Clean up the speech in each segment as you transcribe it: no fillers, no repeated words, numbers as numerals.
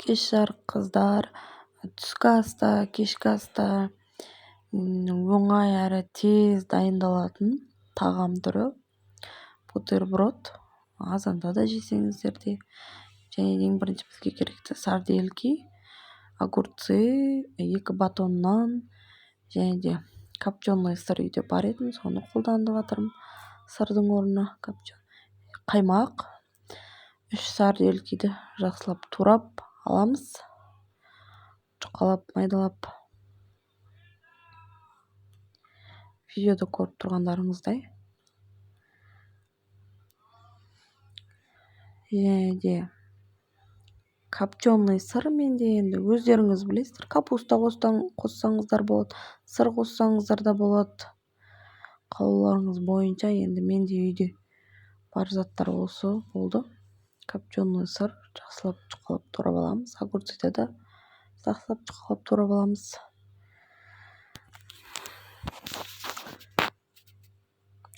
Кеш жарық, қыздар. Түскі аста, кешкі аста оңай әрі тез дайындалатын тағам түрі бутерброд. Азанда да жесеңіздер де. Және ең бірінші бізге керекті сардельки, огурцы, 2 батон нан және де копченый сыр үйде бар еді, соны қолданып жатырмын сырдың орнына. Қаймақ, 3 сарделькиді жақсылап турап аламыз, жұқалап, майдалап. Видеода көріп тұрғандарыңыздай. Және де копченый сыр менде, енді өздеріңіз білесіздер, капуста қоссаңыздар болады, сыр қоссаңыздар да болады, қалауларыңыз бойынша. Енді менде үйде бар заттар осы болды. Копченый сыр жақсылап жұқалап турап аламыз, огурцыды да жақсылап жұқалап турап аламыз.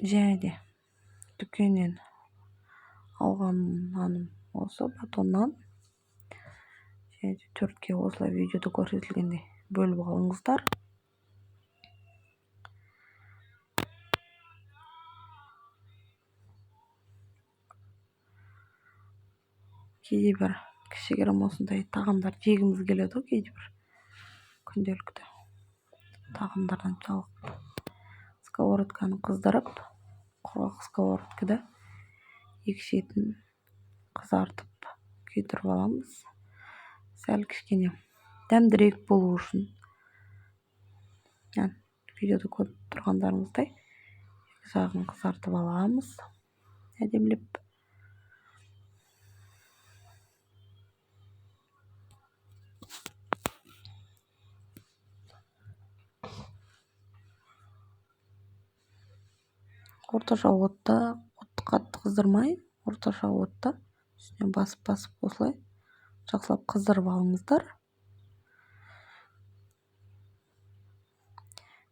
Және де дүкеннен алған наным осы батон нан. Және де 4-ке осылай видеода көрсетілгендей бөліп алыңыздар. Кейде бір кішігірім осындай тағамдар жегіміз келеді ғой, кейде бір күнделікті тағамдардан жалығып. Сковородканы қыздырып, құрғақ сковородкада екі шетін қызартып күйдіріп аламыз. Сәл кішкене дәмдірек болу үшін. Видеода көріп тұрғандарыңыздай екі жағын қызартып аламыз әдемілеп. Орташа отта, отты қатты қыздырмай, орташа отта үстінен басып-басып осылай жақсылап қыздырып алыңыздар.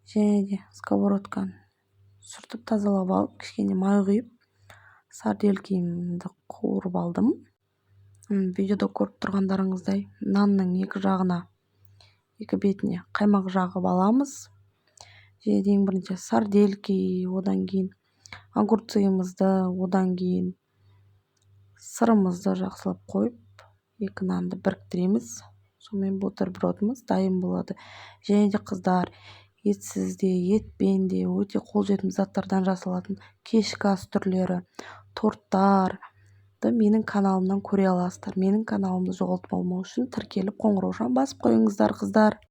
Және де сковородканы сүртіп тазалап алып, кішкене май құйып, сарделькимді қуырып алдым. Видеода көріп тұрғандарыңыздай, нанның екі жағына, екі бетіне қаймақ жағып аламыз. Және де ең бірінші сардельки, одан кейін огурцымызды, одан кейін сырымызды жақсылап қойып, екі нанды біріктіреміз. Сонымен бутербродымыз дайын болады. Және де қыздар, етсіз де, етпен де өте қолжетімді заттардан жасалатын кешкі ас түрлері, торттарды менің каналымнан көре аласыздар. Менің каналымды жоғалтып алмау үшін тіркеліп, қоңыраушаны басып қойыңыздар, қыздар.